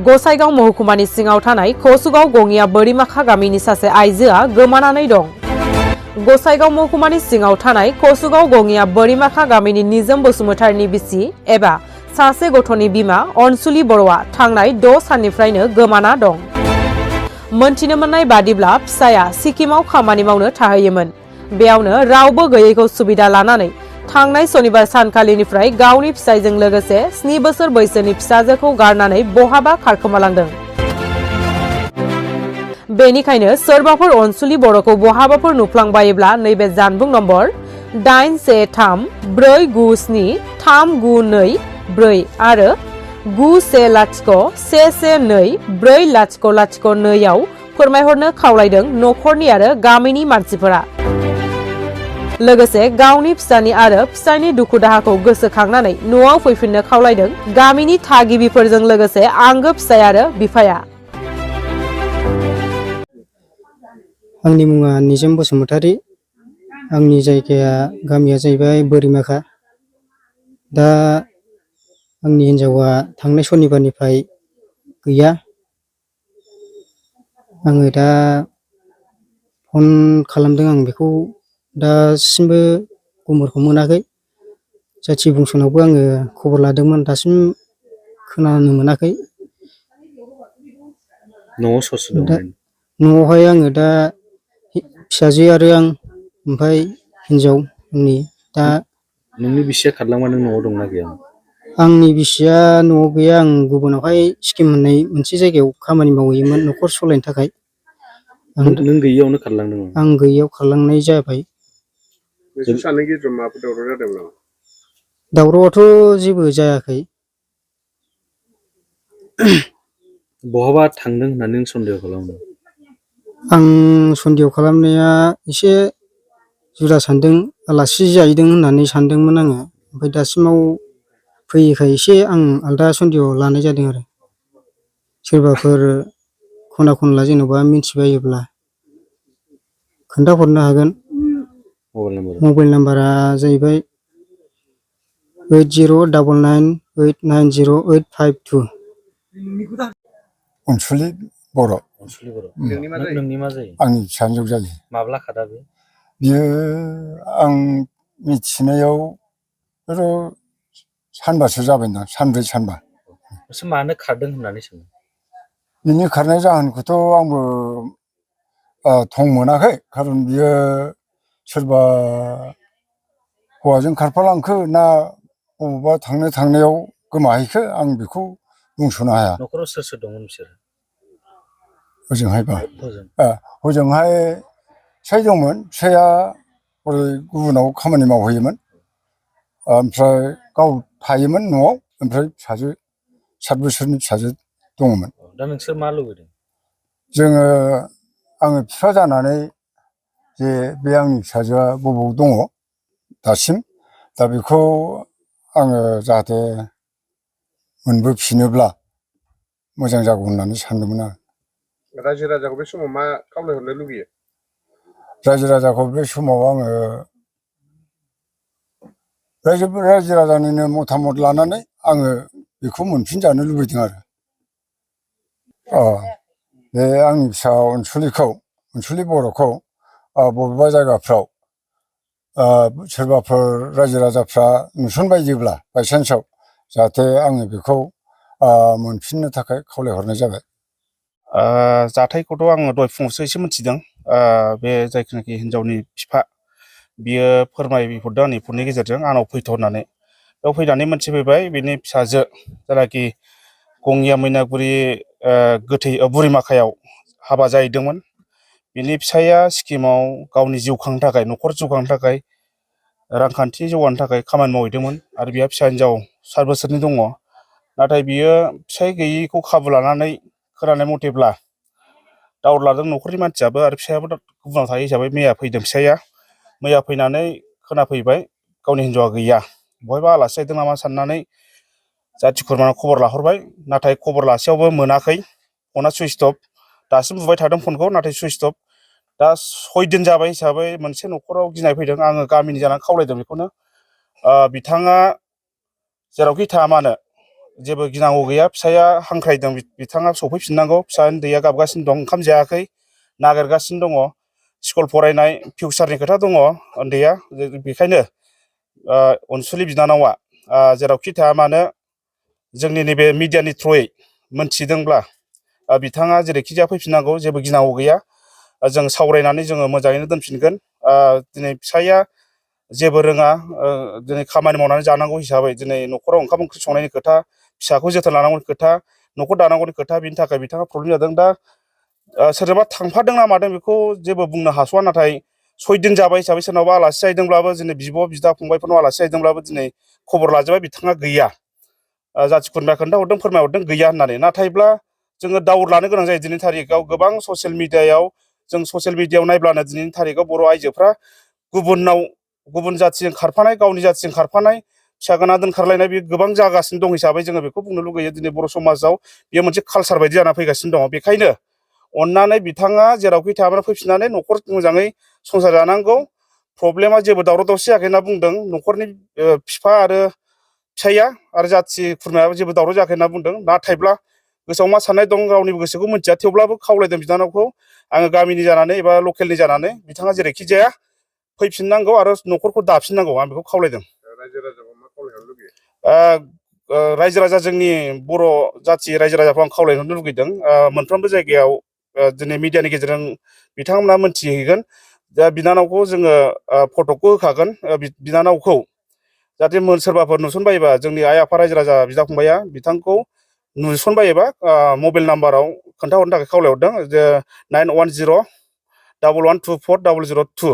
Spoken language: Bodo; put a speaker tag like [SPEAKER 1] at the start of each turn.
[SPEAKER 1] गसाइगाव महकुमानि सिङाव थानाय कसुगाव गङिया बोरिमाखा गामिनि सासे आइजोआ गोमानानै दं। गसाइगाव महकुमानि सिङाव थानाय कसुगाव गङिया बोरिमाखा गामिनि निजोम बसुमतारिनि बिसि एबा सासे गथ'नि बिमा अनसुलि बर'आ थांनाय 6 साननिफ्रायनो गोमाना दं। मोनथिनो मोननाय बादिब्ला फिसाया सिक्किमाव खामानि मावनो थाहैयोमोन। बेयावनो रावबो गैयैखौ सुबिदा लानानै थांनाय सनिबार सानखालिनिफ्राय गावनि फिसायजों लोगोसे 7 बोसोर बैसोनि फिसाजोखौ गारनानै बहाबा खारखोमालांदों। बेनिखायनो सोरबाफोर अनसुलि बर'खौ बहाबाफोर नुफ्लांबायोब्ला नैबे जानबुं नम्बर 8139973924 आरो 9101124002 आव फोरमायहरनो खावलायदों नखरनि आरो गामिनि मानसिफोरा। लोगोसे गावनि फिसानि आरो फिसायनि दुखु दाहाखौ गोसोखांनानै न'आव फैफिननो खावलायदों गामिनि थागिबिफोरजों लोगोसे आंगो फिसाय आरो बिफाया।
[SPEAKER 2] आंनि मुङा निजोम बसुमतारी। आंनि जायगाया गामिया जाहैबाय बोरिमाखा। दा आंनि हिनजावा थांनाय सनिबारनिफ्राय गैया। आङो दा फन खालामदों, आं बेखौ दासिमबो खबरखौ मोनाखै। जाथि बंस'नावबो आङो खबर लादोंमोन, दासिम खोनानो मोनाखै।
[SPEAKER 3] न'आव सोर सोर दं?
[SPEAKER 2] न'आवहाय आङो दा फिसाजो आरो आं, ओमफ्राय हिनजाव आंनि। दा
[SPEAKER 3] नोंनि बिसिया खारलांबा नों न'आव दंना गैया?
[SPEAKER 2] आंनि बिसिया न'आव गैया। आं गुबुनावहाय सिक्किम होननाय मोनसे जायगायाव खामानि मावहैयोमोन न'खर सालायनो थाखाय।
[SPEAKER 3] नों गैयियावनो खारलांदों?
[SPEAKER 2] आं गैयियाव खारलांनाय जाबाय।
[SPEAKER 4] नोंसोर सानैनि गेजेराव माबाफोर दावराव जादोंमोन नामा?
[SPEAKER 2] दावरावआथ' जेबो जायाखै।
[SPEAKER 3] बहाबा थांदों होननानै नों सन्देह खालामो?
[SPEAKER 2] आं सन्देह खालामनाया एसे जुदा सानदों, आलासि जाहैदों होननानै सानदोंमोन आङो। ओमफ्राय दासिमाव फैयैखाय एसे आं आलदा सन्देह लानाय जादों आरो। सोरबाफोर खना खनला जेन'बा मिथिबायोब्ला खोन्थाहरनो हागोन। मबाइल नाम्बारा जाहैबाय 8099890852।
[SPEAKER 5] अनसुलि बर'।
[SPEAKER 3] नोंनि मा जायो?
[SPEAKER 5] आंनि फिसाजो जायो।
[SPEAKER 3] माब्ला खादा बे?
[SPEAKER 5] बियो आं मिथिनायाव सानबासो जाबायदां, सानब्रै सानबा।
[SPEAKER 3] मानो खारदों होननानै सानो?
[SPEAKER 5] बिनि खारनाय जाहोनखौथ' आंबो थं मोनाखै। खारन बियो सोरबा हौवाजों खारफालांखो ना बबावबा थांनायाव गोमाहैखो, आं बेखौ बुंस'नो हाया।
[SPEAKER 3] न'खराव सोर सोर दंमोन बिसोर?
[SPEAKER 5] ओजोंहायबा हजोंहाय फिसाय दंमोन। फिसाया हरै गुबुनाव खामानि मावहैयोमोन, ओमफ्राय गाव थायोमोन न'आव। ओमफ्राय फिसाजो 7 बोसोरनि फिसाजो दङमोन।
[SPEAKER 3] दा नोंसोर मा लुबैदों?
[SPEAKER 5] आङो बिफा जानानै जे बे आंनि फिसाजोआ बबाव दङ दासिम, दा बेखौ आङो जाहाथे मोनबोफिनोब्ला मोजां जागौ होननानै सानदोंमोन आरो।
[SPEAKER 4] रायजो राजाखौ बे समाव मा खावलायहरनो लुबैयो?
[SPEAKER 5] रायजो राजाखौ बे समाव आङो रायजो राजानिनो मतामत लानानै आङो बेखौ मोनफिनजानो लुबैदों आरो। बे आंनि फिसा अनसुलि बर'खौ बबेबा जायगाफ्राव सोरबाफोर रायजो राजाफ्रा नुसनबाययोब्ला बायसान्सआव, जाहाथे आङो बेखौ मोनफिननो थाखाय खावलायहरनाय जाबाय।
[SPEAKER 6] जाथायखौथ' आङो दहाय फुङावसो एसे मिथिदों। बे जायखिनाखि हिनजावनि बिफा, बियो फोरमायहरदों आंनि फननि गेजेरजों आंनाव फैथ' होननानै। बेयाव फैनानै मोनथिफैबाय बिनि फिसाजो जायनाखि गङिया मैनागुरि गोथै बुरिमाखायाव हाबा जाहैदोंमोन। बिनि फिसाया सिक्किमाव गावनि जिउ खांनो थाखाय, न'खर जिउ खांनो थाखाय, रांखान्थि जौगानो थाखाय खामानि मावहैदोंमोन। आरो बिहा फिसा हिनजाव 7 बोसोरनि दङ। नाथाय बियो फिसाय गैयिखौ खाबु लानानै खोनानाय मथेब्ला दावर लादों न'खरनि मानसियाबो, आरो फिसायाबो गुबुनाव थायो हिसाबै मैया फैदों फिसाया। मैया फैनानै खोनाफैबाय गावनि हिनजावा गैया, बहायबा आलासि जाहैदों नामा साननानै जाथि खुरमानाव खबर लाहरबाय। नाथाय खबर लासेयावबो मोनाखै, फना सुइस अफ। दासिम बुबाय थादों फनखौ, नाथाय सुइस अफ। दा 6 दिन जाबाय हिसाबै मोनसे न'खराव गिनाय फैदों। आङो गामिनि जानानै खावलायदों बेखौनो, बिथाङा जेरावखि थाया मानो जेबो गिनांगौ गैया फिसाया हांख्रायदों बिथाङा सफैफिननांगौ फिसा उन्दैया गाबगासिनो दं ओंखाम जायाखै नागिरगासिनो दङ स्कुल फरायनाय फिउचारनि खोथा दङ उन्दैया बेखायनो अनसुलि बिनानावा जेरावखि थाया मानो जोंनि नैबे मिडियानि थ्रुयै मोनथिदोंब्ला बिथाङा जेरैखि जाया फैफिननांगौ जेबो गिनांगौ गैया जों सावरायनानै जोङो मोजाङैनो दोनफिनगोन दिनै फिसाया जेबो रोङा दिनै खामानि मावनानै जानांगौ हिसाबै दिनै न'खराव ओंखाम ओंख्रि संनायनि खोथा फिसाखौ जोथोन लानांगौनि खोथा न'खर दानांगौनि खोथा बिनि थाखाय बिथाङा प्रब्लेम जादों दा सोरजोंबा थांफादों ना मादों बेखौ जेबो बुंनो हास'वा नाथाय 6 दिन जाबाय हिसाबै सोरनावबा आलासि जाहैदोंब्लाबो दिनै बिब' बिदा फंबायफोरनाव आलासि जाहैदोंब्लाबो दिनै खबर लाजोबबाय बिथाङा गैया जाथि खुरमा खोन्थाहरदों फोरमायहरदों गैया होननानै नाथायब्ला जोङो दावर लानो गोनां जायो दिनैनि थारिखआव गोबां ससियेल मिडियायाव जों ससियेल मिडियायाव नायब्लानो दिनैनि थारिखआव बर' आइजोफ्रा गुबुन जाथिजों खारफानाय गावनि जाथिजों खारफानाय फिसा गोनां दोनखारलायनाय बे गोबां जागासिनो दं हिसाबै जोङो बेखौ बुंनो लुगैयो दिनै बर' समाजाव बेयो मोनसे कालसार बायदि जाना फैगासिनो दङ बेखायनो अननानै बिथाङा जेरावखि थायामानो फैफिननानै न'खर मोजाङै संसार जानांगौ प्रब्लेमा जेबो दावराव दावसि जायाखै होनना बुंदों न'खरनि बिफा आरो फिसाइया आरो जाथि खुरमायाबो जेबो दावराव जायाखै होनना बुंदों नाथायब्ला गोसोआव मा साननाय दं रावनिबो गोसोखौ मिथिया थेवब्लाबो खावलायदों बिनानावखौ आङो गामिनि जानानै एबा लकेलनि जानानै बिथाङा जेरैखि जाया फैफिननांगौ आरो न'खरखौ दाफिननांगौ आं बेखौ खावलायदों
[SPEAKER 4] रायजो राजाखौ मा खावलायहरनो लुगैयो
[SPEAKER 6] रायजो राजा जोंनि बर' जाथि रायजो राजाखौ आं खावलायहरनो लुगैदों मोनफ्रोमबो जायगायाव दिनै मिडियानि गेजेरजों बिथांमोना मोनथिहैगोन दा बिनानावखौ जोङो फटकखौ होखागोन बिनानावखौ जाहाथे सोरबाफोर नुसनबायोबा जोंनि आइ आफा रायजो राजा बिदा फंबाया बिथांखौ नुसनबायोबा मबाइल नाम्बाराव खोन्थाहरनो थाखाय खावलायहरदों जे 9101124002